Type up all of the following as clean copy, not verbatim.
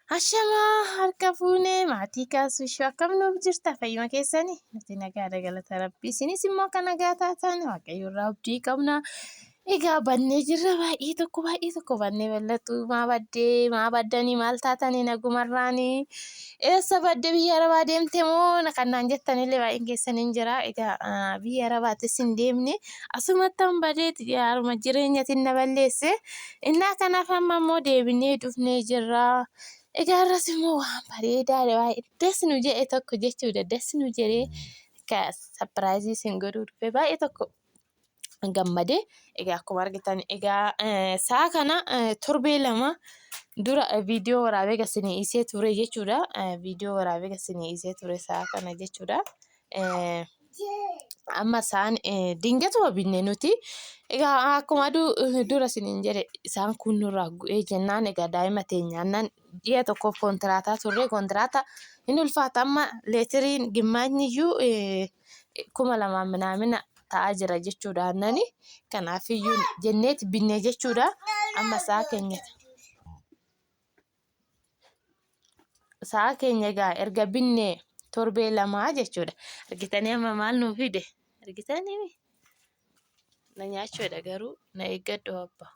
Ashamaa harka fuunee maatii kaasuu ishee akkam nuuf jirta fayyuma keessanii nuti nagaadha galata rabbii isinis immoo akka nagaa taatan waaqayyo irraa abdii qabna. Egaa bannee jirra baay'ee tokko baay'ee tokko bannee bal'atu maa baddee maa baddanii maal taatanii nagumarraanii eessa badde biyya arabaa deemte moo kan naan jettanillee baay'een keessan hin jira. Egaa biyya arabaatis hin deemne asumattan badeeti haruma jireenyatiin na balleesse. Innaa kanaaf amma immoo deebinee dhufnee jirra. Egaa irras immoo waan bareedaa baay'ee das nu jedhe tokko jechuudha. Das nu jedhee akka sapiraayizii isin godhuu dhufe baay'ee tokko gammade. Egaa akkuma argitan egaa sa'a kana torbee 2 dura viidiyoo waraabee gasinii isee ture jechuudha. Viidiyoo waraabee gasinii isee ture sa'a kana jechuudha. Amma isaan dingatuma binne nuti. Egaa akkuma aduu dura isiniin jedhe isaan kun nurraa gu'ee jennaan egaa daa'ima teenyaannan ji'a tokkoof kontiraataa turre kontiraata hin ulfaata amma leetiriin gimmaanni iyyuu 2000 minaamina ta'aa jira jechuudha aannani. Kanaafiyyuu jenneeti binne jechuudha. Amma sa'a keenya Sa'a keenya egaa erga binne torbee lamaa jechuudha. Argitanii amma maal nuu fide? Argitanii? Na nyaachuudha garuu na eeggadhu abba.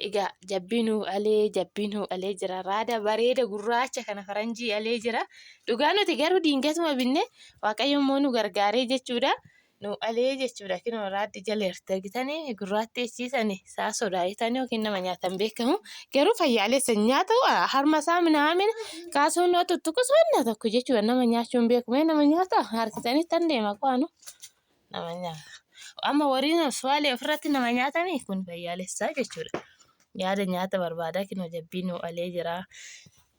Egaa jabbii nuu alee jabbii nuu alee jira. Raada bareeda gurraacha kana faranjii alee jira. Dhugaa nuti garuu diingatuma binne waaqayyo immoo nu gargaaree jechuudha. Nu alee jechuudha. Kinoo raaddi jaleerti argitanii gurraatti echiisani isaa sodaayitanii yookiin nama nyaatan beekamu. Garuu fayyaaleessa nyaata harma isaa minaamina kaasuun noo tuttuqus wanna tokko jechuudha. Nama nyaachuu hin beeku. Mee nama nyaata harkisanii tan deema qo'anu nama nyaata. Amma wariin swaalee ofirratti nama nyaatanii kun fayyaalessaa jechuudha. Yaada nyaata barbaadaa kinoo jabbii nu alee jira.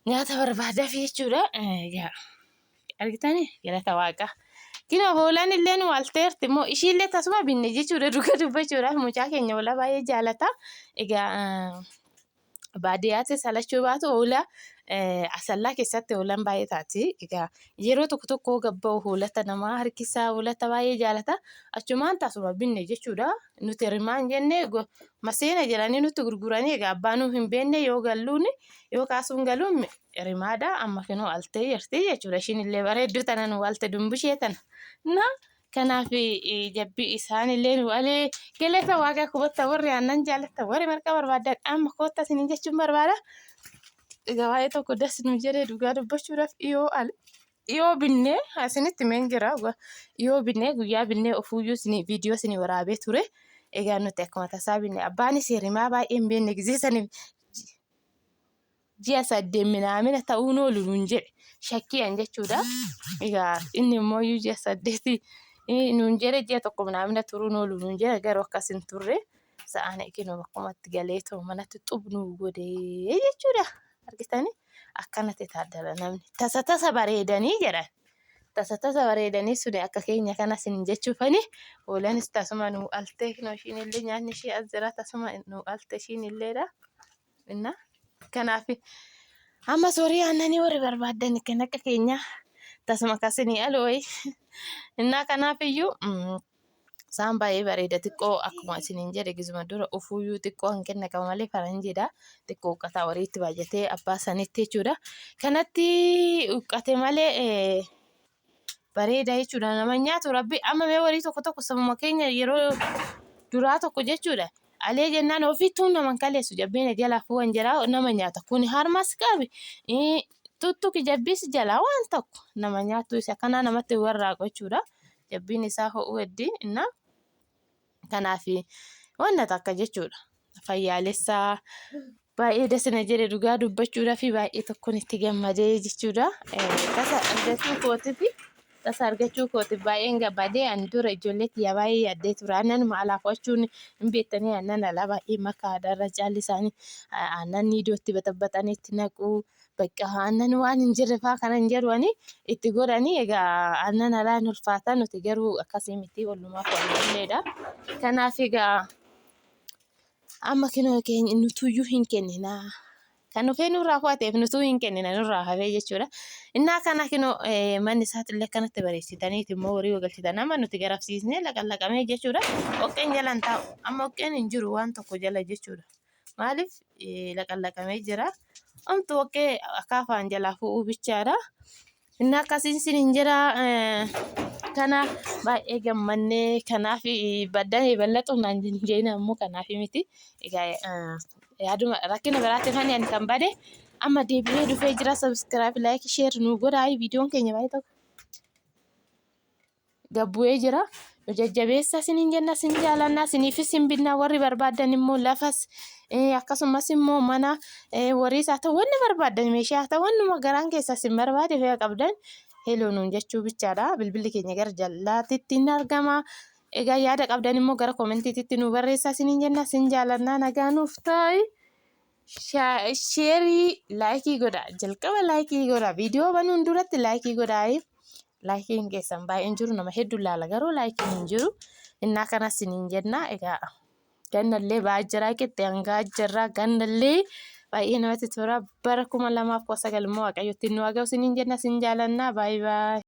Nyaata barbaadaaf jechuudha. Egaa argitanii galata waaqaa. Kinoo hoolaan illee nu alteerti immoo ishiillee tasuma binne jechuudha dhuga dubbachuudhaaf mucaa keenya hoolaa baay'ee jaalata. Egaa baadiyyaatti salachuu baatu hoolaa asallaa keessatti hoolaan baay'ee taati. Egaa yeroo tokko tokko gabba'u hoolata namaa harkisaa hoolata baay'ee jaalata. Achumaan tasuma binne jechuudha. Nuti rimaan jenne maseena jedhanii nutti gurguranii egaa abbaa nu hin beekne yoo galluun yoo kaasuun galuun rimaadha amma kinoo altee jirti jechuudha. Ishiin illee bareedduu tana nu alte dumbishee tana. Na kanaaf jabbii isaan illee nu alee galata waaqa kubatta warri aannan jaalatta warri marqa barbaadan amma kootta isiniin jechuun barbaada. Egaa waa'ee tokko das nu jedhee dhugaa dubbachuudhaaf dhiyoo ale. Dhiyoo binnee isinitti himeen jira. Dhiyoo binnee guyyaa binnee ofuuyyuu isinii viidiyoo isinii waraabee ture. Egaa nuti akkuma tasaa binne abbaanis rimaa baay'ee hin beekne gizee saniif ji'a 8 minaamina ta'uun oolu nuun jedhe shakkiyan jechuudha. Egaa inni immoo iyyuu ji'a 8 nuun jedhe ji'a 1 minaamina turuun oolu nuun jedhe garuu akkas hin turre. Sa'aan eeginu bakkumatti galee too manatti xub nuu godhee jechuudha. Argitanii akkanatti taaddala namni tasa tasa bareedanii jedhan. Tasa tasa bareedanii suni akka keenya kana sin jechuufani hoolanis tasuma nuu altee kinoo ishiin illee nyaanni ishee as jira tasuma nuu alte ishiin illeedha. Inna kanaaf amma soorii aannanii warri barbaaddan kan akka keenyaa tasuma kasinii alooyi. Innaa kanaaf iyyuu isaan baay'ee bareeda xiqqoo akkuma isiniin jedhe gizuma dura ufuuyyuu xiqqoo hanqina qaba malee faranjiidha. Xiqqoo uqqataa wariitti baay'atee abbaa sanitti jechuudha. Kanatti uqqate malee bareeda jechuudha. Nama nyaatu rabbi amma mee warii tokko tokko sabuma keenya yeroo duraa tokko jechuudha. Alee jennaan ofittuu nama hin kaleessu jabbiina jalaa fuwan jalaa nama nyaata. Kuni harmas qabi tuttuki jabbiis jalaa waan tokko nama nyaattu isa kanaa namatti warraaqu jechuudha. Jabbiin isaa ho'uu heddii innaa kanaaf wanna takka jechuudha. Fayyaalessaa baay'ee dasina jedhe dhugaa dubbachuudhaaf baay'ee tokkoon itti gammadee jechuudha. Tasa argachuu kootiif tasa argachuu kootiif baay'een gammadee ani dura ijoollee tiyya baay'ee yaaddee ture. Aannanuma alaa fo'achuun hin beektanii aannan alaa baay'ee makaadha irra caalli isaanii aannan niidootti baxaxaxanii itti naqu. Bakka aannan waan hin jirre faa kana hin jedhu ani itti godhanii egaa aannan alaa hin ulfaata nuti garuu akkasii miti wallumaa fo'annilleedha. Kanaaf egaa Amma kinoo keenya nutuyyuu hin kenninaa. Kan dhufee nurraa fo'ateef nutuu hin kennina nurraa hafee jechuudha. Innaa kana kinoo manni isaatillee akkanatti bareechitaniiti immoo horii galchitan. Amma nuti garafsiisnee laqallaqamee jechuudha. Dhoqqeen jala hin taa'u. Amma dhoqqeen hin jiru waan tokko jala jechuudha. Maaliif laqallaqamee jira. Omtu okkee akaafaan jalaa fu'uu bichaadha. Inni akkasiin sinin jira kana baay'ee gammannee kanaaf baddanii bal'atu naan jeena ammoo kanaaf miti. Egaa yaaduma rakkina biraatiif ani kan bade amma deebi'ee dhufee jira. Subscribe, like, share nu godhaa viidiyoon keenya baay'ee tokko gabbu'ee jira. Nu jajjabeessa isiniin jenna isin jaalanna isiniifis hin binna warri barbaaddan immoo lafas akkasumas immoo mana wariis haa ta'u wanni barbaaddan meeshaa haa ta'u wannuma garaan keessa isin barbaade fe'a qabdan heloo nuun jechuu bichaadha. Bilbilli keenya gara jallaatitti hin argama. Egaa yaada qabdan immoo gara koomentiititti nu barreessaa isiniin jenna isin jaalanna nagaa nuuf ta'i. Sheerii laayikii godha. Jalqaba laayikii godha. Viidiyoo banuun duratti laayikii godhaa. Laayikiin keessan baay'een jiru nama hedduu laala garuu laayikiin hin jiru. Innaa kanas isiniin jenna. Egaa gannallee ba'aa jira qixxee hangaa jirra gannallee baay'ee namatti tola. Bara 2019 immoo waaqayyotti nu haa ga'u isiniin jenna isin jaalanna. Baay'ee baay'ee.